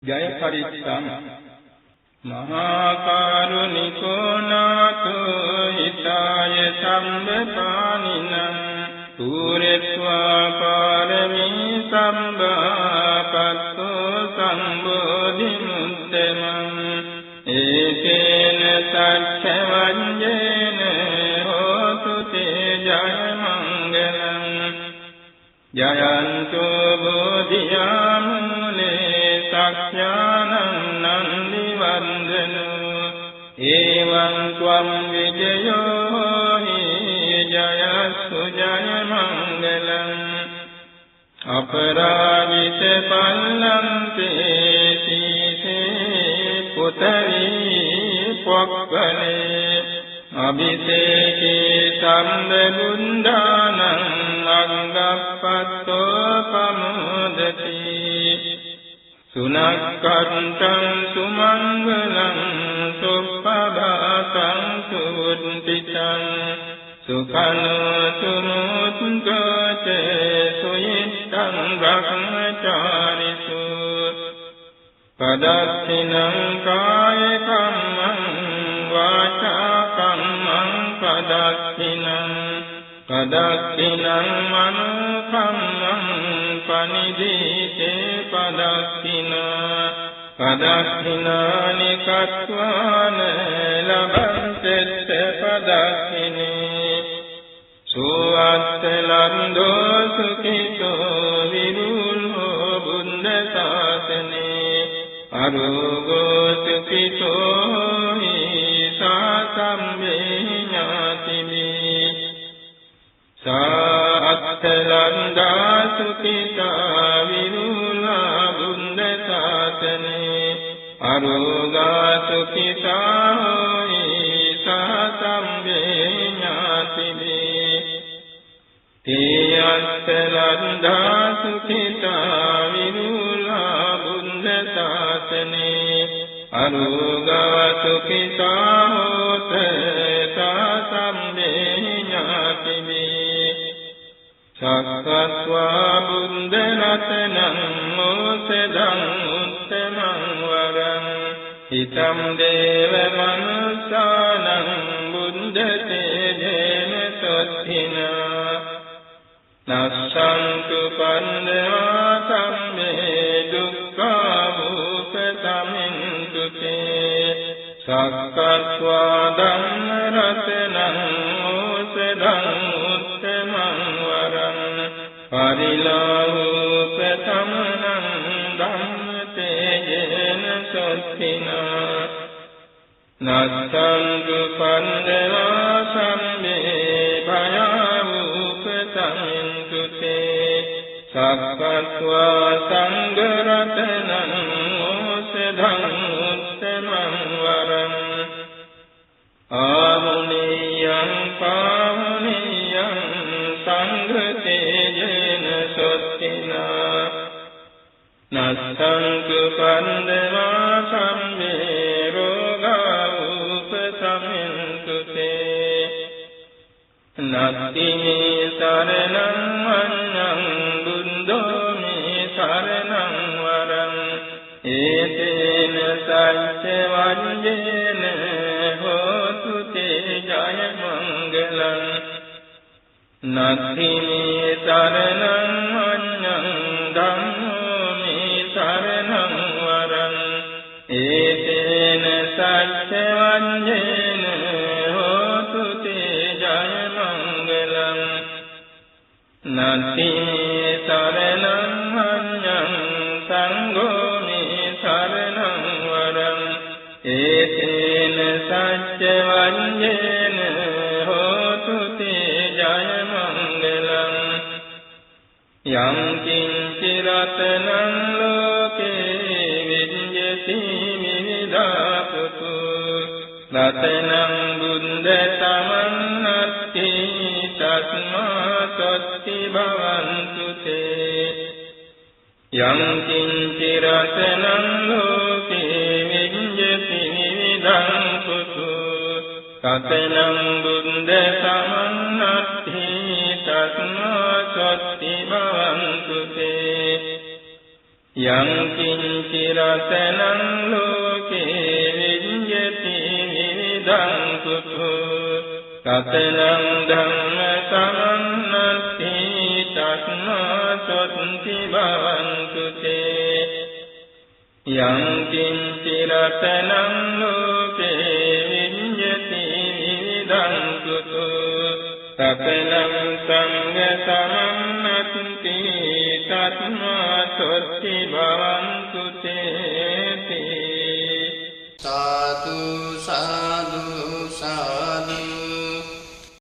ජය පරිත්තං මහා කරුණිකෝ නාථෝ හිතාය සම්බපානිනං පූරෙත්වා පාරමී සම්භාපත්තෝ සම්බෝධි මුත්තමං ඒකේන සච්ඡ වඤ්ඤේන හෝතු තේ ජය මංගලං ජයන්තු බෝධියාමූලේ සක්ඛ්‍යානං නන්දි වන්දනෝ එවං ත්වං විජයෝ හි ජයස්සු ජය මංගලං අපරාජිත පල්ලන්තේ සීසේ පුතවි පොක්කලේ අභිසේකේ සම්බුද්ධානං අංගප්පත්තෝ පමුදති සුනක්ඛන්තං සුමංගලං සුප්පභාසං සුවුත්තිතං සුඛං සුමුත්කතේ සුයිත්තං බ්‍රහ්මචාරිසු පදක්ඛිනං කාය කම්මං වාචා කම්මං පදක්ඛිනං පදක්ඛිනං මනෝ කම්මං පනිදීතේ පදක්ඛිනා පදක්ඛිනානි කତ୍වාන ලබන්තෙත්ත පදක්ඛිනේ සෝඅත්ත ලන්දෝ සුඛිතෝ විරුල්හෝ බුද්ධ ශාසනේ අරෝගෝ සුඛිතෝ හි සාසම්මේ ඥාතිමි සාත්ත ලන්දා සුඛිතා විරුලා බුද්ධ ශාසනේ අරෝගා සුඛිතා හි සාසම්මේ ඥාතිමි තේ අත්ත ලන්දා සුඛිතා විරුලා බුද්ධ ශාසනේ අරෝගා සුඛිතා හෝත සාසම්මේ ඥාතිමි සක්කත්වා බුද්ධ රතනං මෝසදං උත්තමං වරං හිතං දේව මනුස්සානං බුද්ධ තේජේන සොත්ථිනා නස්සන්තු පන්දවා සම්මේ දුක්ඛා භූපතමින්තු තේ සක්කත්වා ධම්ම රතනං මෝසදං උත්තමං වරං පරිලාහූපතමනං ධම්ම තේජේන සොත්ථිනා නස්සන්තු පන්දවා සම්මේ භයාවූපතමින්තු තේ සක්කත්වා සංඝ රතනං ඕසදං උත්තමං වරං ආමුනියං පාමුනියං සංඝ තේජේන සොත්තිනා නස්සන්තු පන්දවා සම්මේ රෝගා උපසමින්තු තේ නත්ති මේ සරණං අඤ්ඤං බුද්ධෝ මේ සරණං වරං ඒතේන සච්ච වඤ්ඤේන හෝතු තේ ජය මංගලං නත්ති මේ සරණං අඤ්ඤං ධම්මෝ මේ සරණං වරං ඒතේන සච්ච වඤ්ඤේන හෝතු තේ ජය මංගලං නත්ති මේ සරණං අඤ්ඤං සංඝෝ මේ සරණං වරං ඒතේන සච්ච වඤ්ඤේන හෝතු තේ ජය මංගලං යං කිංචි රතනං ලෝකේ විඤ්ඤති විවිධාපතු රතනං බුද්ධ සමන්නත්ති තස්මා සත්ති භවන්තු තේ යං කිංචි රතනං ලෝකේ විඤ්ඤති විවිධං කුතු රතනං බුද්ධ සමන්නත්ති තස්මා සත්ති භවන්තු තේ යං කිංචි රතනං ලෝකේ විඤ්ඤති විවිධං කුතු රතනං ධම්ම සමන්නත්ති තස්මා සොත්ති භවන්තු තේ. යං කිංචි රතනං ලෝකේ විඤ්ඤති විවිධං කුතු රතනං සංඝ සමන්නත්ති තස්මා සොත්ති භවන්තු තේ. සාදු සාදු සාදු.